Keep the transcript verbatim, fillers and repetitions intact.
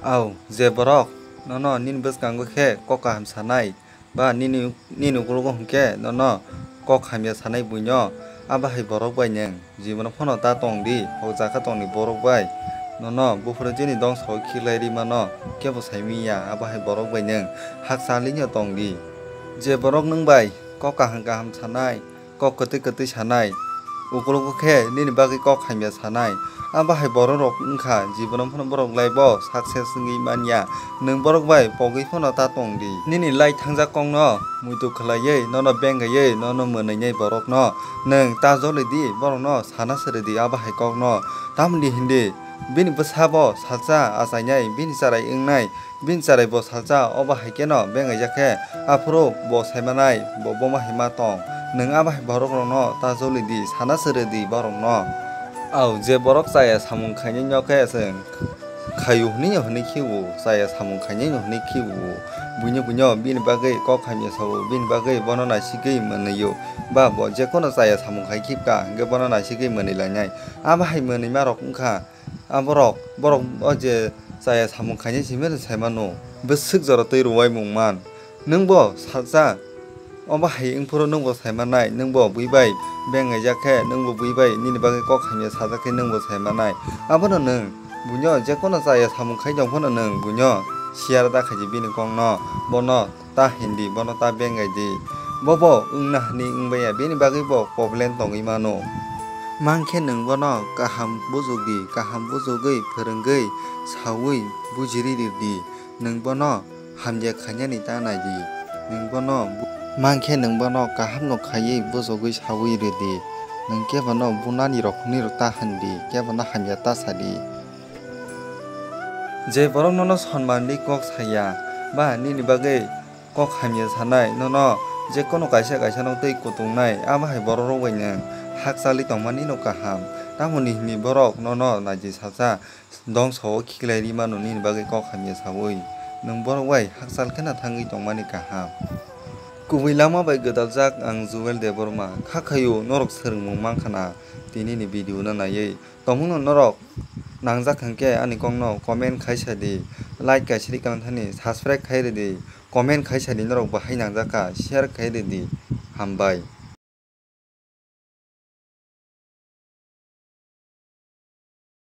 Au, je borok nono nini bwskango khe kok kaham sanai, ba nini, nini ukologo hwnkhe nono kok hamya sanai buino, abo hai borok bai nwng jibono phano ta tong di, hokjakha tongni borok bai nono buphuru jini dongso khiklai ri mano, kebo sai miya, abo hai borok bai nwng hakchalino tong di. Je borok nwng bai kok kaham kaham sanai, kok kwtwi kwtwi sanai, ukologo khe nini bagwi kok hamya sanai. Abo hai borok rok wngkha jibono phano borok lai bo success wngwi manya. Nwng borok bai pogwi phano ta tong di. Nini lai thangjak kokno muitu khwlaiwi nono bengaiwi nono mwnwinai borokno nwng ta joli di, borokno sana srwi di abo hai kokno. Tamoni hindi bini bwsa bo salsa achainai, bini charai wngnai, bini charai bo salsa, obo hai kheno bengaijak khe, aphuru bo sai manai, bo bomo hai ma tong. Nwng abo hai borok rokno ta joli di, sana srwi di borokno. Au, je borok chaya samung khainai no khe chwng khaio hwnwi no hwnwi khiwo, chaya samung khainai no hwnwi khiwo. Buino buino bini bagwi kok hamya sao, bini bagwi bono naisigwi mwnwio. Ba bo jekono chaya samung khai khibka, hwnkhe bono naisigwi mwnwi lainai. Abo hai mwnwima rok wngkha. Aborok, borok o je chaya samung khainai simi sai mano, bwswk jora twi rwai mung man. Nwng bo salsa, obo hai wngphuru nwng bo sai manai, nwng bo bui bai bengaijak khe, nwng bo bui bai nini bagwi kok hamya sajak khe nwng bo sai manai. Abono nwng buino jekono chaya samung khai tong phano nwng buino share da khaidi bini kokno, bono ta hindi, bono ta bengai di. Bobo wngna hwnwi wngbai ya, bini bagwi bo problem tongwi mano. Mankhe nwng bono kaham bujok di, kaham bujogwi, phwrwngwi, saui, bujiri rir di. Nwng bono hamya khainani ta nai di. Nwng bono bu-, mankhe nwng bono kahamno khaiwi bujogwi saui rir di. Nwng kebono bunani rok hwnwi rok ta hwn di, kebono hamya ta sa di. Je borok nono sonman di kok saya, ba nini bagwi kok hamya sanai, nono jekono kaisa kaisa no twi kutungnai, abo hai borok rok bai nwng hakchali tongmani no kaham. Tamoni hwnwi borok nono naidi salsa dongso o khiklai ri mano nini bagwi kok hamya saui, nwng borok bai hakchal kheno thangwi tongmani kaham. Kubui lama bai gwdaljak ang Jewel Debbarma, kha khaio norok swrwngmung mankha na tini ni video no naiwi. Tongmungno norok nangjak hwnkhe ani kokno comment khai sa di, like kaisa ri kwlwng thani, subscribe khai rw di, comment khai sa di, norok bahai nangjak kha share khai rw di. Hambai.